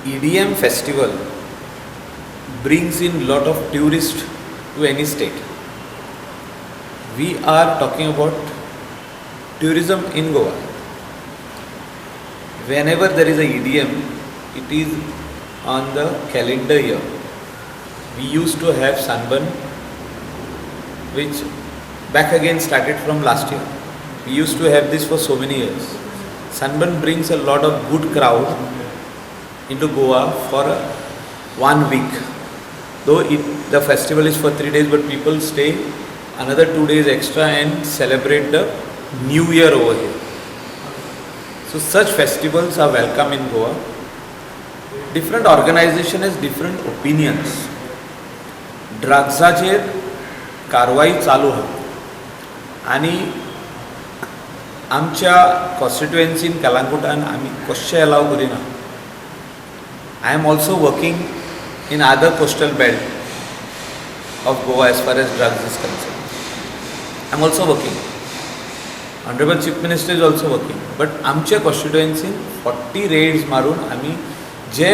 EDM festival brings in lot of tourists to any state. We are talking about tourism in Goa. Whenever there is a EDM, it is on the calendar year. We used to have Sunburn, which back again started from last year. We used to have this for so many years. Sunburn brings a lot of good crowd into Goa for one week. Though the festival is for 3 days, but people stay another 2 days extra and celebrate the New Year over here. So such festivals are welcome in Goa. Different organization has different opinions. ड्रग्साचेर कारवाई चालू आहा आनी आमच्या कॉन्स्टिट्युएन्सीन कलांगुटान आमी कशें allow करिना. I am also working in other coastal belt of Goa as far as drugs is concerned. I am also working. Honourable Chief Minister is also working, but आमच्या कॉन्स्टिट्युएन्सीन 40 Reds मारून आमी जे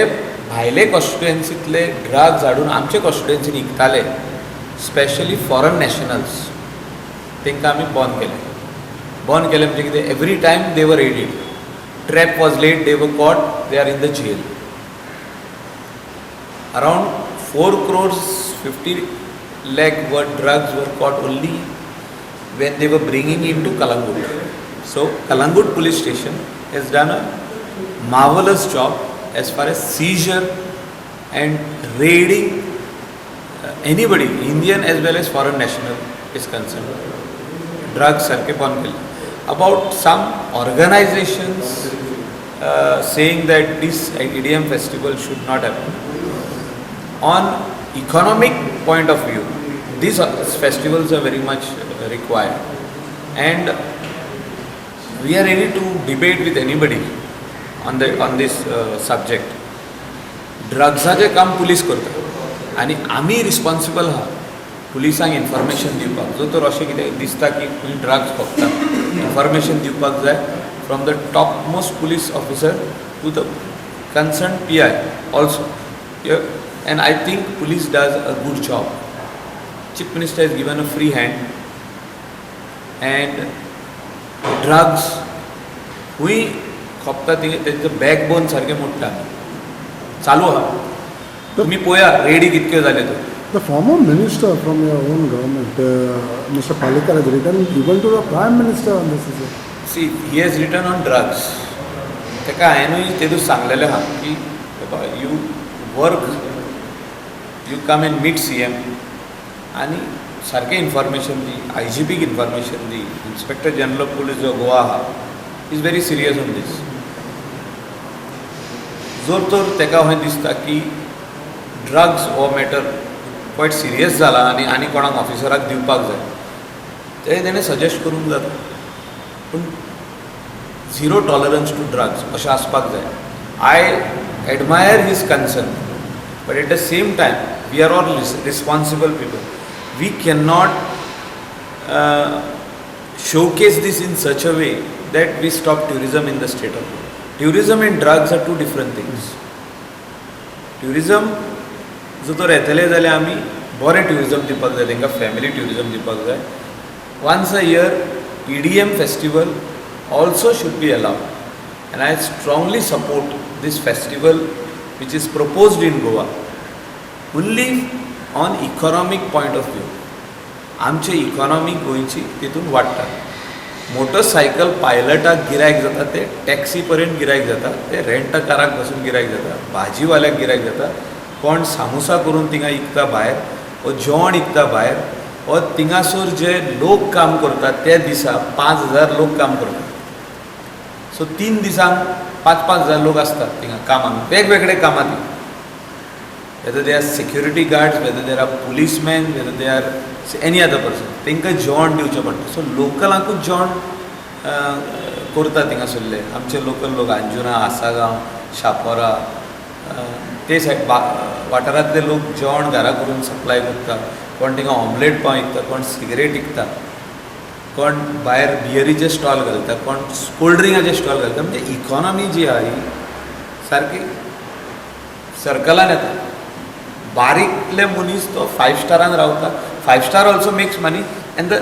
भायले कॉन्स्टिट्युएन्सींतले ड्रग्स हाडून आमचे कॉन्स्टिट्युएन्सीन विकताले, स्पेशली फॉरन nationals, तांकां आमी बंद केले. बंद केले म्हणजे कितें? Every time they were raided, trap was laid, they were caught, they are in the jail. Around 4 crores 50 lakh worth drugs were caught only when they were bringing into Kalangut. So Kalangut police station has done a marvelous job as far as seizure and raiding anybody, Indian as well as foreign national, is concerned. Drugs सारखे बंद केले. About some organizations saying that this EDM festival should not happen. On economic point of view, these festivals are very much required and we are ready to debate with anybody on this subject. ड्रग्साचें काम police करता आनी आमी responsible आहा पुलिसांक information दिवपाक. जर तर अशें कितें दिसता की खंय ड्रग्स खोपता, इन्फॉर्मेशन दिवपाक जाय from the top most police officer to the concern PI also, and I think police does a good job. Chief Minister has given a free hand and drugs खंय खोपता ती तेंचो बॅकबोन सारकें मोडटा. चालू आहा, तुमी पळया रेडी कितक्यो जाल्यो त्यो. The former minister from your own government, Mr. Palekar, has written even to the Prime Minister on this issue. See, he has written on drugs. ताका हांवेंनूय तेदूस सांगलेलें आहा की बाबा, you work, you come and meet CM आनी सारकें information दी, I G peak information दी. इन्स्पेक्टर जनरल ऑफ पुलीस जो गोवा आहा is very serious on this. जर तर ताका खंय दिसता की ड्रग्स हो मॅटर क्वायट सिरियस जाला आनी आनी कोणाक ऑफिसराक दिवपाक जाय, ते तेणें सजेस्ट करूंक जाता. पूण झिरो टॉलरन्स टू ड्रग्स अशें आसपाक जाय. I admire his concern, but at the same time we are all responsible people. We can not showcase this in such a way that we stop tourism in the state of Goa. Tourism and drugs are two different things. Tourism जर तर येतले जाल्यार आमी बरें tourism दिवपाक जाय तांकां, family tourism दिवपाक जाय. Once a year EDM festival also should be allowed and I strongly support this festival which is proposed in Goa only on economic point of view. आमची इकॉनॉमी गोंयची तितून वाडटा. मोटरसायकल पायलटाक गिरायक जाता, ते टॅक्सी पर्यंत गिरायक जाता, ते रेंट काराक बसून गिरायक जाता, भाजीवाल्याक गिरायक जाता, कोण सामोसा करून थिंगा इकता भायर वो जेवण इकता भायर वो थिंगासर जे लोक काम करतात, ते दिसा 5,000 लोक काम करतात. सो 3 दिसांक 5-5 हजार लोक आसतात थिंगा कामाक, वेगवेगळे कामां ती, whether they are security guards, whether they are policemen, whether they are any other person, तांकां जेवण दिवचें पडटा. सो लोकलांकूच जेवण करता थिंगासरले आमचे लोकल लोक, अंजुना, आसागांव, शापोरा ते सायड वाठारांतले लोक जेवण घरा करून सप्लाय करता. कोण थिंगा ऑमलेट पाव विकता, कोण सिगरेट विकता, कोण भायर बियरीचे स्टॉल घालता, कोण कोल्ड ड्रिंकाचे स्टॉल घालता. म्हणजे इकॉनॉमी जी आहा ही सारकी सर्कलान येता. बारीकले मनीस तो फायव स्टारान रावता. Five star also makes money and the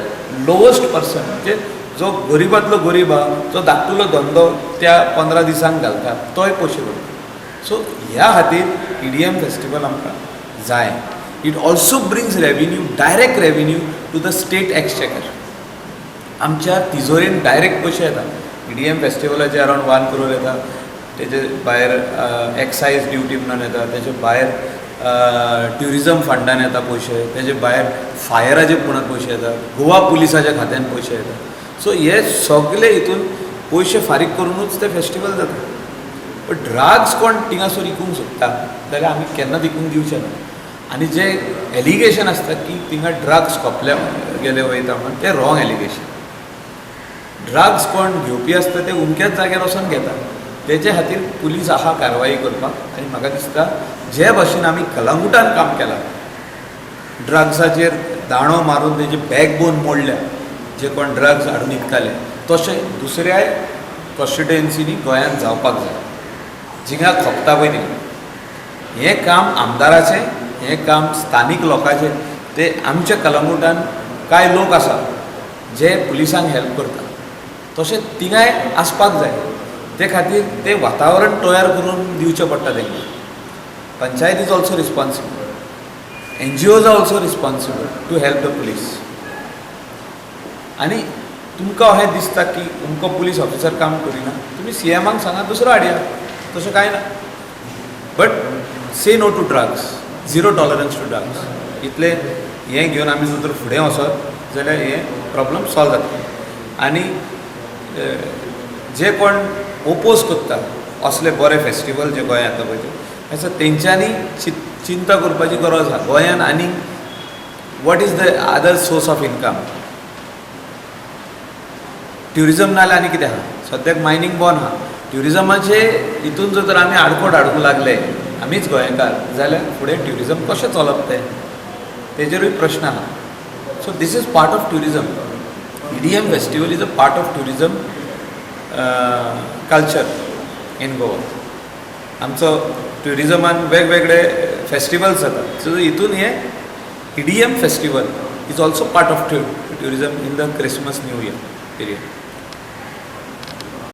lowest person, म्हणजे जो गरिबांतलो गरीब आहा, जो धाकटुलो धंदो त्या 15 दिसांक घालता, तोय पयशे करता. सो ह्या खातीर ईडीएम फेस्टिवल आमकां जाय. It also brings revenue, direct revenue to the state exchequer. आमच्या तिजोरेन डायरेक्ट पयशे येता. ईडीएम फेस्टिवलाचे अरावंड 1 करोड येता. तेजे भायर एक्सायज ड्युटी म्हणून येता, तेजे भायर ट्युरिजम फंडान येता पयशे, तेजे भायर फायराचे म्हणून पयशे येता, गोवा पुलिसाच्या खात्यान पयशे येता. सो हे सगळे हितून पयशे फारीक करुनूच ते फेस्टिवल जाता. बट ड्रग्स कोण थिंगासर विकूंक सोदता जाल्यार आमी केन्नाच विकूंक दिवचे ना. आनी जे एलिगेशन आसता की थिंगा ड्रग्स खपले गेले वयता म्हणून, ते रॉंग एलिगेशन. ड्रग्स कोण घेवपी आसता ते उमक्याच जाग्यार वचोन घेता. तेजे खातीर पुलीस आहा कारवाई करपाक. आनी म्हाका दिसता, जे भशेन आमी कलंगुटान काम केलां, ड्रग्साचेर दांडो मारून तेजी बॅकबोन मोडल्या, जे कोण ड्रग्स हाडून विकताले, तशें दुसऱ्याय कॉन्स्टिट्युएन्सीनी गोंयांत जावपाक जाय, जिंगा खपता पळय थिंगा. हें काम आमदाराचें, हें काम स्थानीक लोकांचें. ते आमच्या कलंगुटान कांय लोक आसा जे पुलिसांक हेल्प करता, तशें थिंगाय आसपाक जाय. ते खातीर तें वातावरण तयार करून दिवचें पडटा तांकां. Panchayat is also responsible, NGOs are also responsible to help the police. आनी तुमकां अशें दिसता की अमको पुलीस ऑफिसर काम करिना, तुमी सीएमाक सांगा, दुसरो हाडया, तशें कांय ना. But say no to drugs, zero tolerance to drugs. इतलें हें घेवन आमी जर तर फुडें वचत जाल्यार हें प्रॉब्लम सॉल्व जातलें. आनी जे कोण ओपोज करता असले बरे फेस्टिवल जे गोंयांत येता पळय ते आसा, तेंच्यांनी चिंता करपाची गरज आहा. गोंयान आनी what is the other source of income? Tourism नाल्यार आनी कितें आहा? सद्याक मायनींग बंद आहा. ट्युरिजमाचे हितून जर तर आमी आडखळ हाडूंक लागले आमीच गोंयकार जाल्यार फुडें ट्युरिजम कशें चलप तें, तेजेरूय प्रश्न आहा. So this is part of tourism. EDM festival is a part of tourism culture in Goa. आमचो ट्युरिजमान वेगवेगळे फेस्टिवल्स जातात, सो हितून हे EDM festival is also part of tourism in the Christmas, New Year period.